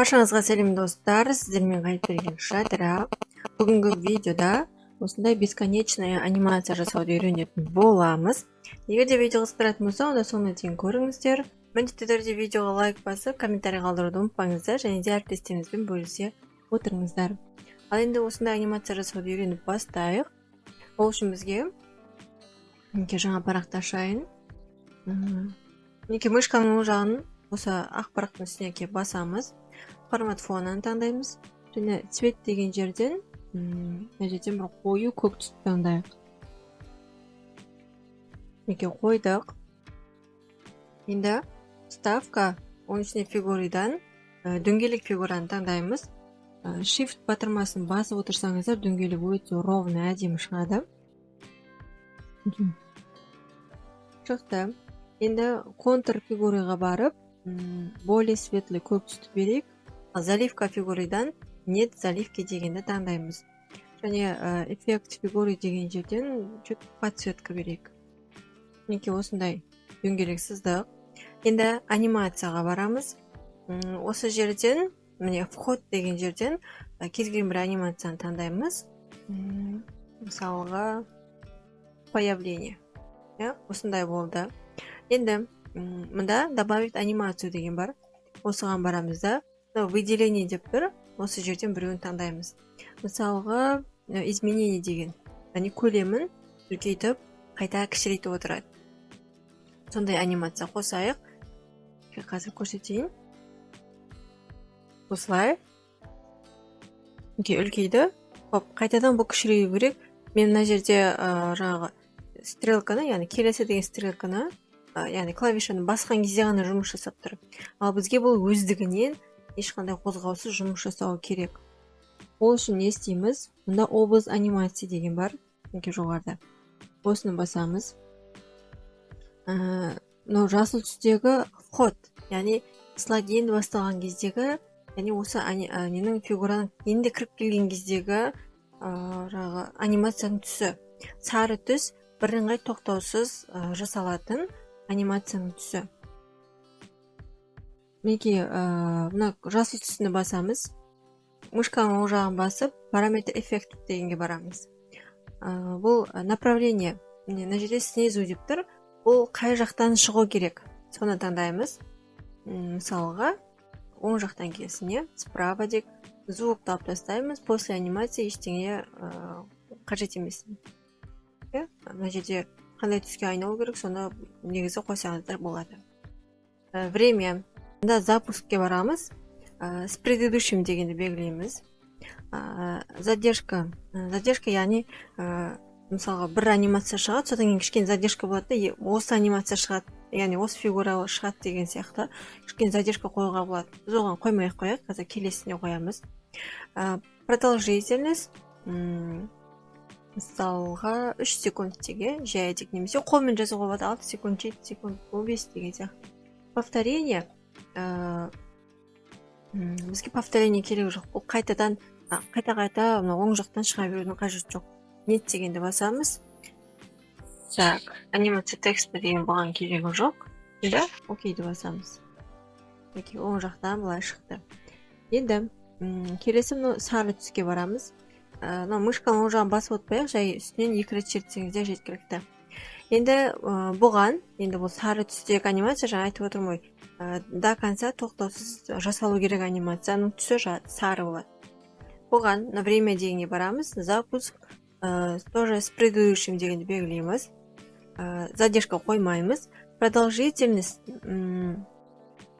Баршаңызға сәлем, достар! Сіздермен Қайыпберген Жадыра. Бүгінгі видеода осындай бесконечная анимация жасауды үйренетін боламыз. Егер де видео қызықтыратын болса, онда соңына дейін көріңіздер. Міндетті түрде видеоға лайк басып, комментарий қалдыруды ұмытпаңыздар және де әріптестеріңізбен бөлісе отырыңыздар. Ал енді осындай анимация жасауды үйреніп бастайық. Ол үшін бізге, мінекей, жаңа парақты ашайын. Мінекей, мышканың оң жағын осы ақ парақтың үстіне келіп басамыз. Формат фонын таңдаймыз және цвет деген жерден, мына жерден бір қою көк түсті таңдайық. Мінекей, қойдық. Енді вставка, оның ішіне фигурыдан дөңгелек фигураны таңдаймыз. Shift батырмасын басып отырсаңыздар, дөңгелек өте ровно, әдемі шығады. Шықты. Енді контур фигурыға барып, более светлый көк түсті берейік. Заливка фигурыдан нет заливки дегенді таңдаймыз және эффект фигуры деген жерден чуть подсветка берейік. Мінекей, осындай дөңгелек сыздық. Енді анимацияға барамыз. Осы жерден, міне, вход деген жерден кез келген бір анимацияны таңдаймыз. Мысалға, появление, иә, осындай болды. Енді мында добавить анимацию деген бар, осыған барамыз да, выделение деп тұр, осы жерден біреуін таңдаймыз. Мысалға, изменение деген, яғни көлемін үлкейтіп, қайта кішірейтіп отырады, сондай анимация қосайық. Қазір көрсетейін. Осылай, мінекей, үлкейді. Хоп, қайтадан бұл кішірею керек. Мен мына жерде жаңағы стрелканы, яғни келесі деген стрелканы, яғни клавишаны басқан кезде ғана жұмыс жасап тұр. Ал бізге бұл өздігінен ешқандай қозғаусыз жұмыс жасау керек. Ол үшін не істейміз? Мұнда область анимации деген бар, мінекей, жоғарыда. Осыны басамыз. Мынау жасыл түстегі вход, яғни слайд енді басталған кездегі, яғни осы ненің, фигураның енді кіріп келген кездегі жаңағы анимацияның түсі. Сары түс бірыңғай, тоқтаусыз жасалатын анимацияның түсі. Мінекей, мына жасыл түсіні басамыз. Мышканың оң жағын басып, параметр эффект дегенге барамыз. Бұл направление, міне, мына жерде снизу деп тұр. Бұл қай жақтан шығу керек, соны таңдаймыз. Мысалға, оң жақтан келсін, иә, справа деп. Звукты алып тастаймыз. После анимации ештеңе қажет емес, иә. Мына жерде қандай түске айналу керек, соны негізі қойсаңыздар болады. Время мында запускке барамыз, с предыдущим дегенді белгілейміз. Задержка, яғни мысалға, бір анимация шығады, содан кейін кішкене задержка болады да, осы анимация шығады, яғни осы фигура шығады деген сияқты кішкене задержка қоюға болады. Біз оған қоймай ақ қояйық, қазір келесіне қоямыз. Продолжительность, мысалға, 3 секунд деген жай дейік немесе қолмен жазуға болады, 6 секунд, 7 секунд, 15 деген сияқты. Повторение, бізге повторение керек жоқ, бұл қайтадан, қайта қайта мына оң жақтан шыға берудің қажеті жоқ. Нет дегенді басамыз. Так, анимация текста деген бұған керегі жоқ. Енді окейді басамыз. Мінекей, оң жақтан былай шықты. Енді келесі мынау сары түске барамыз. Мынау мышканың оң жағын басып отпай ақ, жай үстінен екі рет шертсеңіз де жеткілікті. Енді бұған, енді бұл сары түстегі анимация, жаңа айтып отырмын ғой, до конца тоқтаусыз жасалу керек анимацияның түсі сары болады. Бұған на время дегенге барамыз, запуск, тоже с предыдущим дегенді белгілейміз. Задержка қоймаймыз. Продолжительность,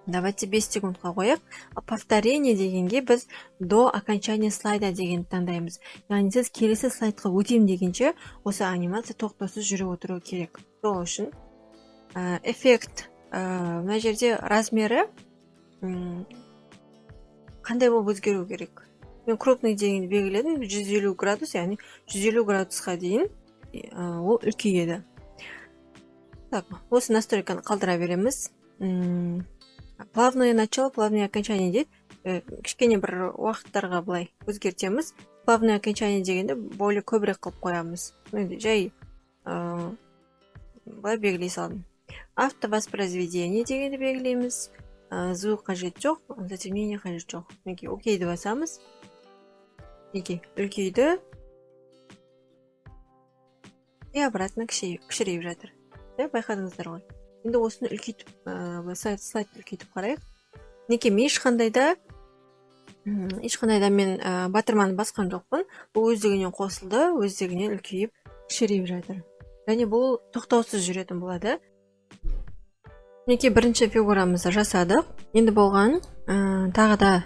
давайте 5 секундқа қояйық. Повторение дегенге біз до окончания слайда дегенді таңдаймыз, яғни сіз келесі слайдқа өтемін дегенше осы анимация тоқтаусыз жүріп отыру керек. Сол үшін эффект, мына жерде размері қандай болып өзгеру керек? Мен крупный дегенді белгіледім, 150 градус, яғни 150 градусқа дейін ол үлкейеді. Так, осы настройканы қалдыра береміз. Плавное начало, плавное окончание дейді. Кішкене бір уақыттарға былай өзгертеміз. Плавное окончание дегенде более көбірек қылып қоямыз. Енді жай былай белгілей салдым. Автовоспроизведение дегенді белгілейміз. Звук қажет жоқ, затемнение қажет жоқ. Мінекей, окейді басамыз. Мінекей, үлкейді и обратно кішірейіп жатыр, иә, байқадыңыздар ғой. Енді осыны үлкейтіп, слайдты үлкейтіп қарайық. Мінекей, мен ешқандай да мен батырманы басқан жоқпын. Бұл өздігінен қосылды, өздігінен үлкейіп, кішірейіп жатыр және бұл тоқтаусыз жүретін болады. Мінекей, бірінші фигурамызды жасадық. Енді болған тағы да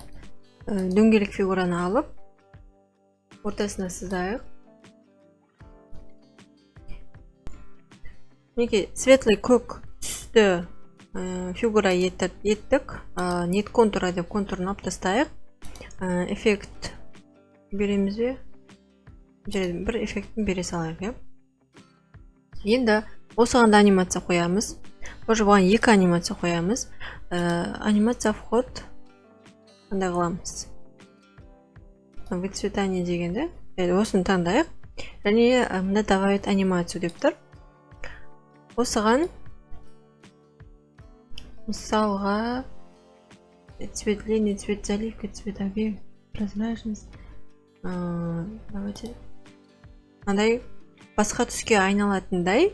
дөңгелек фигураны алып, ортасына сызайық. Мінекей, светлый көк түсті фигура еттік. Нет контура деп контурын алып тастайық. Эффект береміз бе? Жарайды, бір эффектін бере салайық, иә. Енді осыған да анимация қоямыз. Тоже бұған екі анимация қоямыз. Анимация вход қандай қыламыз? Выцветание дегенді, осыны таңдайық. Және мында добавить анимацию деп тұр. Осыған мысалға цвет линии, цвет заливки, цвет объем, прозрачность. Давайте мынандай басқа түске айналатындай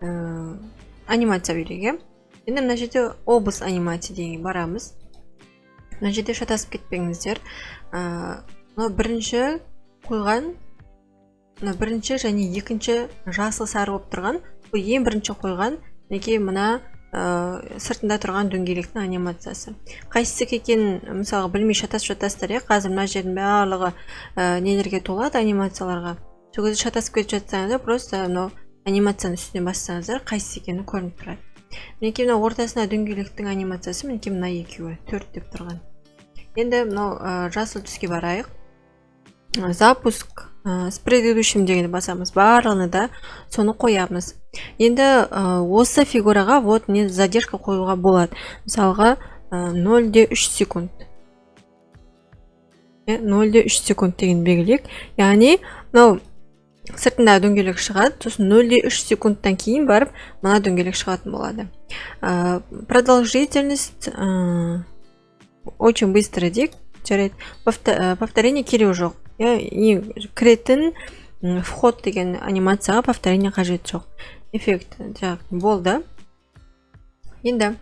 анимация берейік, иә. Енді мына жерде область анимация дегенге барамыз. Мына жерде шатасып кетпеңіздер. Мынау бірінші қойған, мына бірінші және екінші жасыл сары болып тұрған, бұл ең бірінші қойған, мінекей, мына сыртында тұрған дөңгелектің анимациясы. Қайсысы екенін мысалға білмей шатасып жатасыздар, иә. Қазір мына жердің барлығы нелерге толады, анимацияларға. Сол кезде шатасып кетіп жатсаңыздар, просто мынау анимацияның үстіне бассаңыздар, қайсысы екені көрініп тұрады. Мінекей, мына ортасына дөңгелектің анимациясы, мінекей, мына екеуі 4 деп тұрған. Енді мынау жасыл түске барайық. Запуск с предыдущим дегенді басамыз. Барлығына да соны қоямыз. Енді осы фигураға вот не задержка қоюға болады. Мысалға, 0,3 секунд. 0,3 секунд деген белгілейік. Яғни мынау сыртында дөңгелек шығады, сосын 0,3 секундтан кейін барып мына дөңгелек шығатын болады. Продолжительность очень быстро дейік. Жарайды. Повторение керегі жоқ. Кіретін вход деген анимацияға повторение қажет жоқ. Эффект болды. Енді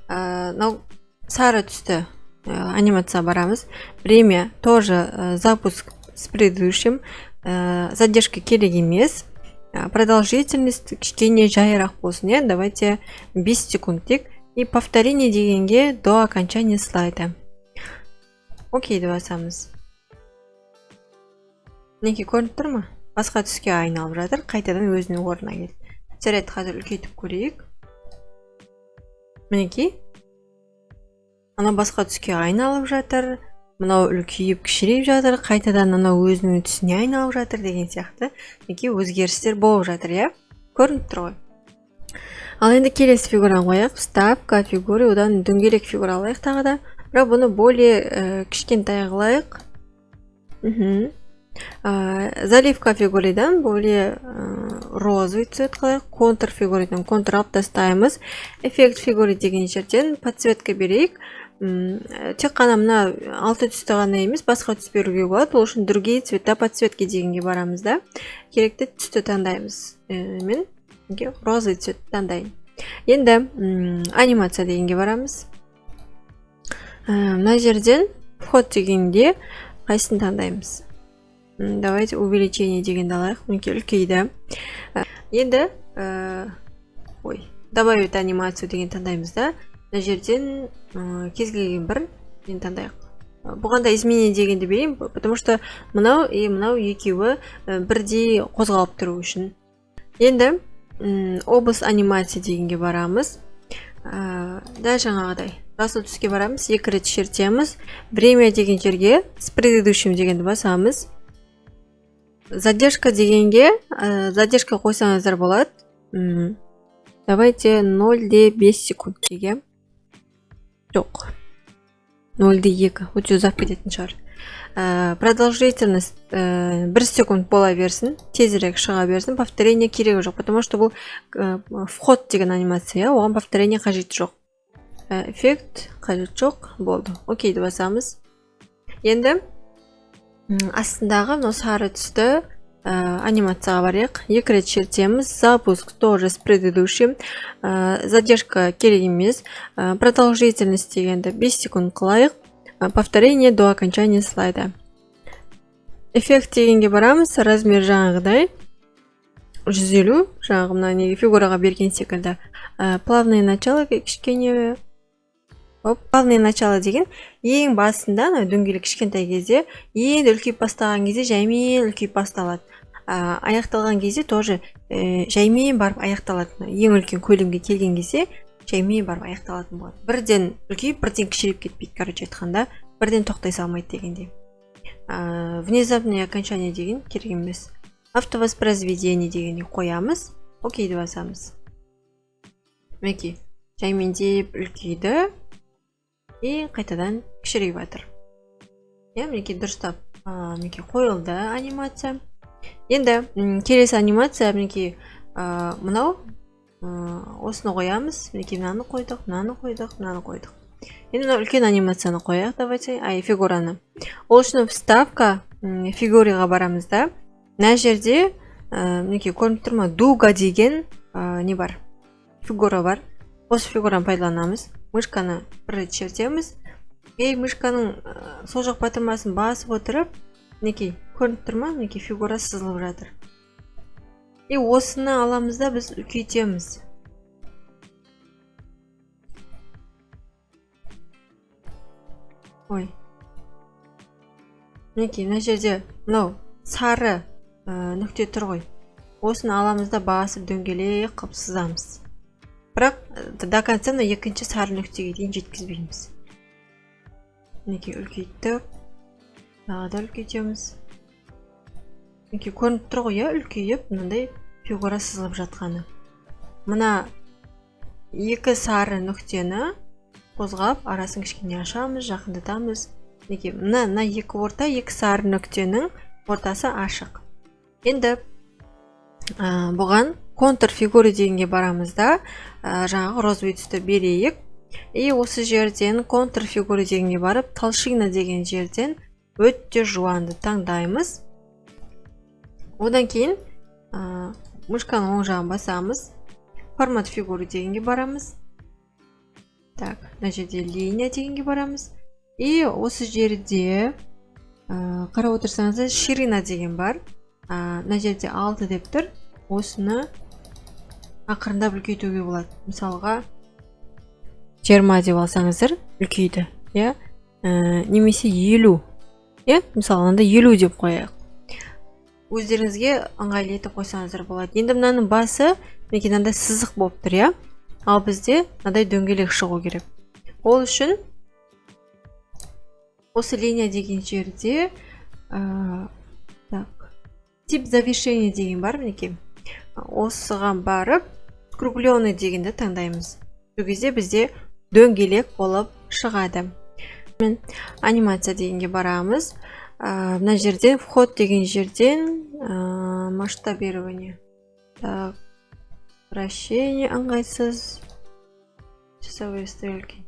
мынау сары түсті анимация барамыз. Время тоже запуск с предыдущим. Задержка керек емес. Продолжительность кішкене жайырақ болсын, иә. Давайте 5 секунд дейік. И повторение дегенге до окончания слайда. Окей деп басамыз. Мінекей, көрініп тұр ма? Басқа түске айналып жатыр, қайтадан өзінің орнына келді. Жарайды, қазір үлкейтіп көрейік. Мінекей, ана басқа түске айналып жатыр, мынау үлкейіп кішірейіп жатыр, қайтадан анау өзінің түсіне айналып жатыр деген сияқты. Мінекей, өзгерістер болып жатыр, иә? Көрініп тұр ғой. Ал енді келесі фигураны қояйық. Вставка фигуры, одан дөңгелек фигура алайық тағы да. Бірақ бұны более кішкентай қылайық. Заливка фигурыдан более розовый цвет қылайық. Контур фигурыдан контур алып тастаймыз. Эффект фигуры деген жерден подсветка берейік. Тек қана мына алты түсті ғана емес, басқа түс беруге болады. Ол үшін другие цвета подсветки дегенге барамыз да, керекті түсті таңдаймыз. Мен розовый цвет таңдайын. Енді анимация дегенге барамыз. Мына жерден вход дегенде қайсысын таңдаймыз? Давайте увеличение дегенді алайық. Мінекей, үлкейді. Енді ой, добавить анимацию деген таңдаймыз да, мына жерден кез келген бір нені таңдайық. Бұған да изменение дегенді берейін, потому что мынау и мынау екеуі бірдей қозғалып тұру үшін. Енді область анимация дегенге барамыз. Да, жаңағыдай жасыл түске барамыз, екі рет шертеміз. Время деген жерге с предыдущим дегенді басамыз. Задержка дегенге задержка қойсаңыздар болады. Давайте 0,5 секунд деген. Жоқ, 0,2, өте ұзақ кететін шығар. Продолжительность 1 секунд бола берсін, тезірек шыға берсін. Повторение керегі жоқ, потому что бұл вход деген анимация, оған повторение қажеті жоқ. Эффект қажет жоқ, болды. Окейді басамыз. Енді астындағы мынау сары түсті анимацияға барайық. 2 рет шертеміз. Запуск тоже с предыдущим. Задержка керек емес. Продолжительность дегенді 5 секунд қылайық. Повторение до окончания слайда. Эффект дегенге барамыз. Размер жаңағыдай 150, жаңағы мына неге фигураға берген секілді. Плавное начало кішкене. Оп, плавное начало деген ең басында ана дөңгелек кішкентай кезде, енді үлкейіп бастаған кезде жаймен үлкейіп басталады. Аяқталған кезде тоже жаймен барып аяқталады. Ең үлкен көлемге келген кезде жаймен барып аяқталатын болады. Бірден үлкейіп, бірден кішірейіп кетпейді, короче айтқанда, бірден тоқтай салмайды дегендей. Внезапное окончание деген керек емес. Автовоспроизведение дегенді қоямыз. Окейді басамыз. Мінекей, жаймендеп үлкейді и қайтадан кішірейіп жатыр. Иә, мінекей дұрыстап, мінекей қойылды анимация. Енді келесі анимация мінекей мынау, осыны қоямыз. Мінекей мынаны қойдық, мынаны қойдық, мынаны қойдық. Енді мынау үлкен анимацияны қояйық, давайте, фигураны. Ол үшін вставка фигураға барамыз да. Мына жерде мінекей көрініп тұр ма, дуга деген не бар, фигура бар. Осы фигураны пайдаланамыз. Мышканы бір рет шертеміз. И мышканың сол жақ батырмасын басып отырып, мінекей көрініп тұр ма, мінекей фигура сызылып жатыр. И осыны аламыз да біз үлкейтеміз. Ой. Мінекей мына жерде мынау сары нүкте тұр ғой. Осыны аламыз да басып дөңгелек қылып сызамыз. Бірақ до конца мына екінші сары нүктеге дейін жеткізбейміз. Мінекей үлкейттік. Тағы да үлкейтеміз. Мінекей көрініп тұр ғой, иә, үлкейіп мынандай фигура сызылып жатқаны. Мына екі сары нүктені қозғап, арасын кішкене ашамыз, жақындатамыз. Мінекей мына екі орта, екі сары нүктенің ортасы ашық. Енді бұған контур фигуры дегенге барамыз да, жаңағы розовый түсті берейік. И осы жерден контур фигуры дегенге барып, толщина деген жерден өте жуанды таңдаймыз. Одан кейін мышканың оң жағын басамыз. Формат фигуры дегенге барамыз. Так, мына жерде линия дегенге барамыз. И осы жерде қарап отырсаңыздар, ширина деген бар. Мына жерде 6 деп тұр. Осыны ақырындап үлкейтуге болады. Мысалға 20 деп алсаңыздар үлкейді, иә? Немесе 50, иә? Мысалы, мынанда 50 деп қояйық. Өздеріңізге ыңғайлы етіп қойсаңыздар болады. Енді мынаның басы мінекей мынандай сызық болып тұр, иә? Ал бізде мынадай дөңгелек шығу керек. Ол үшін осы линия деген жерде так, тип завершения деген бар, мінекей. Осыған барып скругленный дегенді таңдаймыз. Сол кезде бізде дөңгелек болып шығады. Анимация дегенге барамыз. Мына жерден вход деген жерден масштабирование. Так, вращение ыңғайсыз. Часовые стрелки.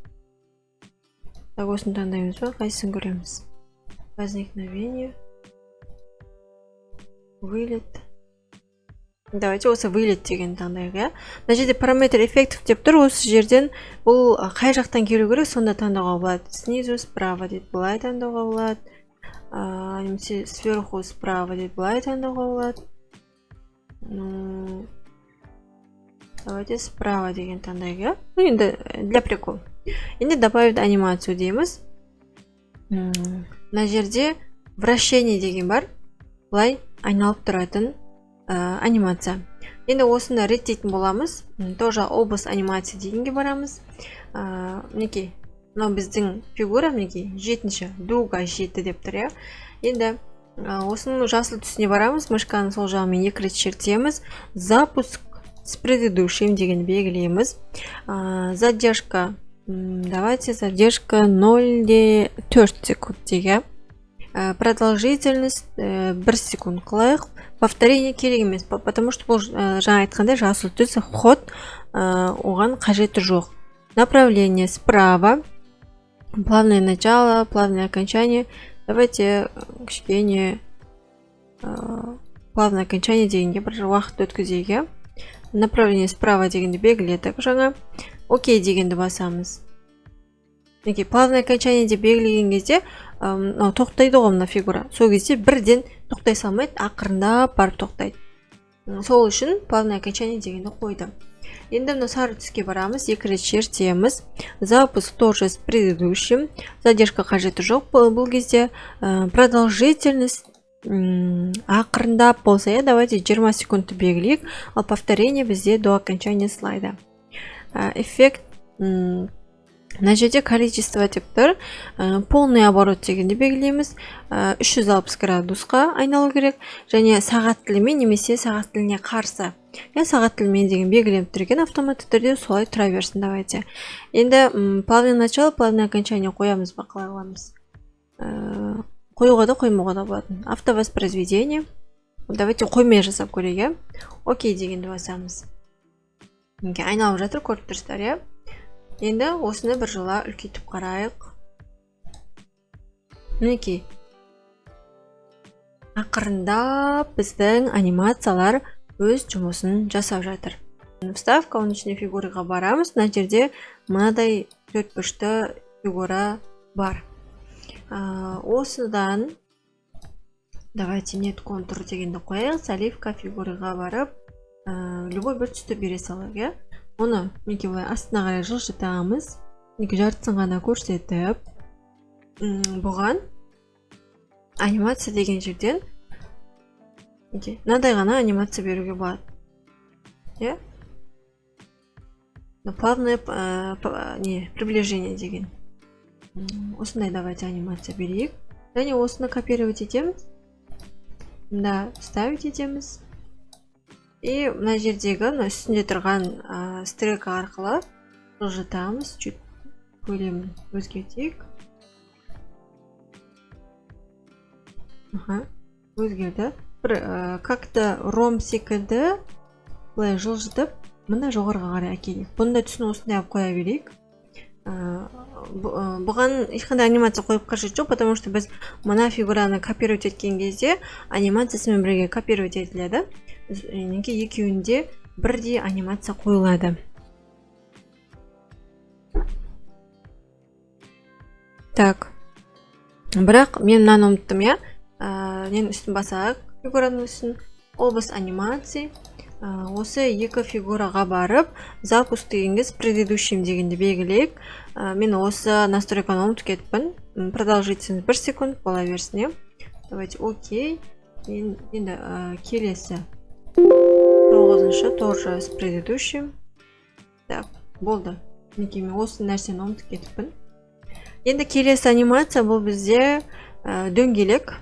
Так, осыны таңдаймыз ба? Қайсысын көреміз? Возникновение. Вылет. Давайте осы вылет деген таңдайық, иә. Мына жерде параметр эффектов деп тұр. Осы жерден бұл қай жақтан келу керек, сонда таңдауға болады. Снизу справа дейді, былай таңдауға болады. Немесе сверху справа дейді, былай таңдауға болады. Ну, давайте справа деген таңдайық, иә. Ну, енді для прикола. Енді добавить анимацию дейміз. Мына жерде вращение деген бар. Былай айналып тұратын анимация. Енді осыны реттейтін боламыз. Тоже область анимация дегенге барамыз. Мінекей, мынау біздің фигура, мінекей, 7-ші, дуга 7 деп тұр, иә. Енді осының жасыл түсіне барамыз. Мышканың сол жағымен екі рет шертеміз. Запуск с предыдущим деген белгілейміз. Задержка, давайте задержка 0,4 секунд деген. Продолжительность 1 секунд қылайық. Повторение керек емес, потому что бұл жаңа айтқандай жасыл түс вход, оған қажеті жоқ. Направление справа, плавное начало, плавное окончание. Давайте кішкене плавное окончание дегенге бір уақыт өткізейік, иә. Направление справа дегенді белгіледік жаңа. Окей дегенді басамыз. Мінекей, плавное окончание деп белгілеген кезде мынау тоқтайды ғой мына фигура. Сол кезде бірден тоқтай салмайды, ақырындап барып тоқтайды. Сол үшін плавное окончание дегенді қойдым. Енді мына сары түске барамыз, екі рет шертеміз. Запуск тоже с предыдущим. Задержка қажеті жоқ бұл кезде. Продолжительность ақырындап болса, иә, давайте 20 секундты белгілейік. Ал повторение бізде до окончания слайда. Эффект мына жерде количество деп тұр. Полный оборот дегенді белгілейміз. 360 градусқа айналу керек. Және сағат тілімен немесе сағат тіліне қарсы. Я сағат тілімен деген белгіленіп тұр екен, автоматты түрде солай тұра берсін, давайте. Енді плавное начало, плавное окончание қоямыз ба, қалай қыламыз? Қоюға да, қоймауға да болады. Автовоспроизведение. Давайте қоймай жасап көрейік, иә. Окей дегенді басамыз. Мінекей, айналып жатыр, көріп тұрсыздар, иә. Енді осыны бір жола үлкейтіп қарайық. Мінекей, ақырындап біздің анимациялар өз жұмысын жасап жатыр. Вставка, оның ішіне фигураға барамыз. Мына жерде мынадай төртбұрышты фигура бар. Осыдан давайте нет контур дегенді қояйық. Заливка фигураға барып, любой бір түсті бере салайық, иә. Оны мінекей былай астына қарай жылжытамыз. Мінекей, жартысын ғана көрсетіп, бұған анимация деген жерден мінекей мынадай ғана анимация беруге болады, иә. Плавное не приближение деген. Осындай давайте анимация берейік. Және осыны копировать етеміз. Мында вставить етеміз. И мына жердегі мына үстінде тұрған стрелка арқылы жылжытамыз. Чуть көлемін өзгертейік. Аха, өзгерді. Бір как-то ром секілді былай жылжытып, мына жоғарыға қарай әкелейік. Бұны да түсін осындай алып қоя берейік. Бұған ешқандай анимация қойып қажет жоқ, потому что біз мына фигураны копировать еткен кезде анимациясымен бірге копировать етіледі. Неге екеуінде бірдей анимация қойылады. Так, бірақ мен мынаны ұмыттым, иә. Ненің үстін басайық, фигураның үстін, область анимации. Осы екі фигураға барып, запуск дегенге с предыдущим дегенді белгілейік. Мен осы настройканы ұмытып кетіппін. Продолжительность 1 секунд бола берсін, иә. Давайте окей. Енді келесі 9-шы тоже с предыдущим. Так, болды. Мінекей, мен осы нәрсені ұмытып кетіппін. Енді келесі анимация бұл бізде дөңгелек.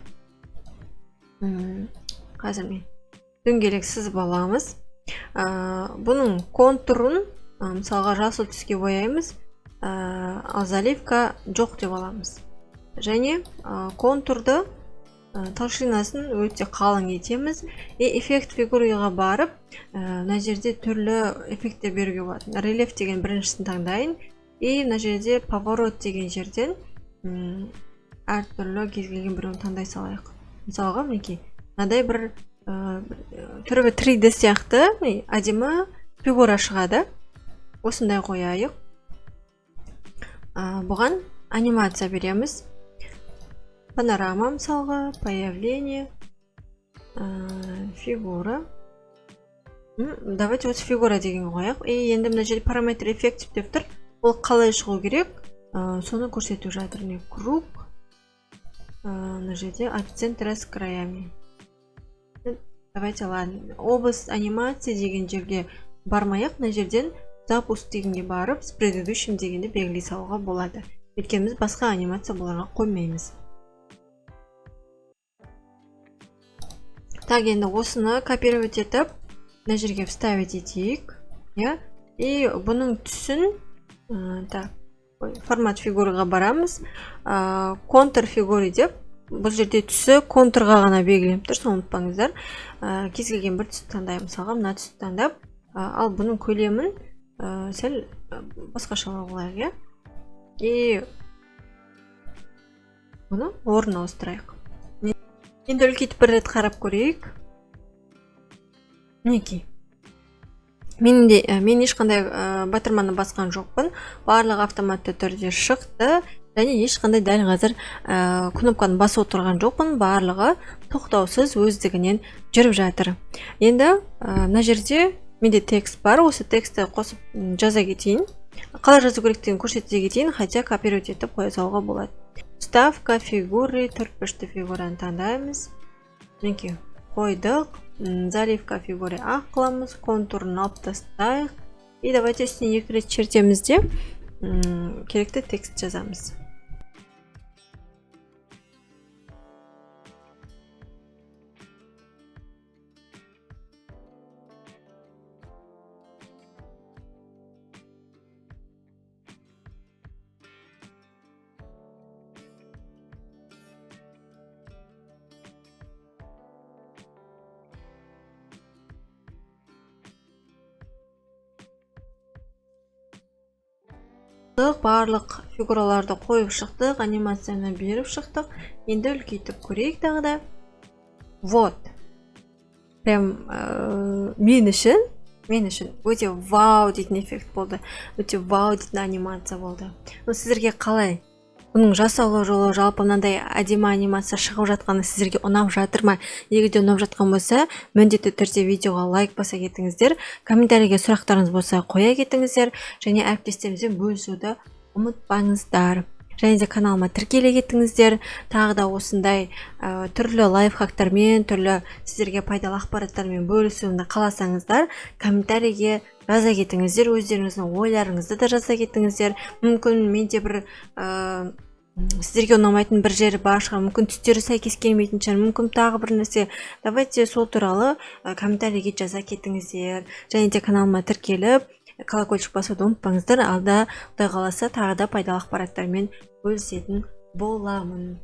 Қазір мен дөңгелек сызып аламыз. Бұның контурын мысалға жасыл түске бояймыз, ал заливка жоқ деп аламыз. Және контурды толщинасын өте қалың етеміз. И эффект фигураға барып, мына жерде түрлі эффекттер беруге болады. Рельеф деген біріншісін таңдайын. И мына жерде поворот деген жерден әртүрлі кез келген біреуін таңдай салайық. Мысалға, мінекей, мынадай бір түрі 3D сияқты әдемі фигура шығады. Осындай қояйық. Бұған анимация береміз. Панорама мысалға, появление, фигура. Давайте вот фигура деген қояйық. И енді мына жерде параметр эффект деп тұр. Ол қалай шығу керек, соны көрсетіп жатыр. Міне круг, мына жерде от центра с краями. Давайте, ладно, область анимации деген жерге бармай-ақ, мына жерден запуск дегенге барып, с предыдущим дегенді белгілей салуға болады. Өйткені біз басқа анимация бұларға қоймаймыз. Так, енді осыны копировать етіп, мына жерге вставить етейік, иә? И бұның түсін, так, формат фигураға барамыз. Контур фигуры деп, бұл жерде түсі контурға ғана белгіленіп тұр, соны ұмытпаңыздар. Кез келген бір түсті таңдаймын, мысалға мына түсті таңдап, ал бұның көлемін Сәл басқашалау қылайық, иә? И бұны орнын ауыстырайық. Енді үлкейтіп бір рет қарап көрейік. Мінекей. Мен ешқандай батырманы басқан жоқпын. Барлығы автоматты түрде шықты. Және ешқандай дәл қазір кнопканы басып отырған жоқпын. Барлығы тоқтаусыз өздігінен жүріп жатыр. Енді мына жерде менде текст бар. Осы текстті қосып жаза кетейін. Қалай жазу керектігін көрсете кетейін, хотя копировать етіп қоя салуға болады. Вставка фигуры, төртбұрышты фигураны таңдаймыз. Мінекей, қойдық. Заливка фигуры ақ қыламыз, контурын алып тастайық. И давайте үстіне екі рет чертеміз де керекті текст жазамыз. Барлық фигураларды қойып шықтық, анимацияны беріп шықтық. Енді үлкейтіп көрейік тағы да. Вот. Прям мен үшін өте вау дейтін эффект болды. Өте вау дейтін анимация болды. Но сіздерге қалай? Бұның жасалу жолы, жалпы мынандай әдемі анимация шығып жатқаны сіздерге ұнап жатыр ма? Егер де ұнап жатқан болса, міндетті түрде видеоға лайк баса кетіңіздер, комментарийге сұрақтарыңыз болса қоя кетіңіздер, және әріптестеріңізбен бөлісуді ұмытпаңыздар. Және де каналыма тіркеле кетіңіздер. Тағы да осындай түрлі лайфхактармен, түрлі сіздерге пайдалы ақпараттармен бөлісуімді қаласаңыздар, комментарийге жаза кетіңіздер, өздеріңіздің ойларыңызды да жаза кетіңіздер. Мүмкін менде бір сіздерге ұнамайтын бір жері бар шығар, мүмкін түстері сәйкес келмейтін шығар, мүмкін тағы бір нәрсе. Давайте сол туралы комментарийге жаза кетіңіздер. Және де каналыма тіркеліп, колокольчик басуды ұмытпаңыздар. Алда Құдай қаласа тағы да пайдалы ақпараттармен бөлісетін боламын.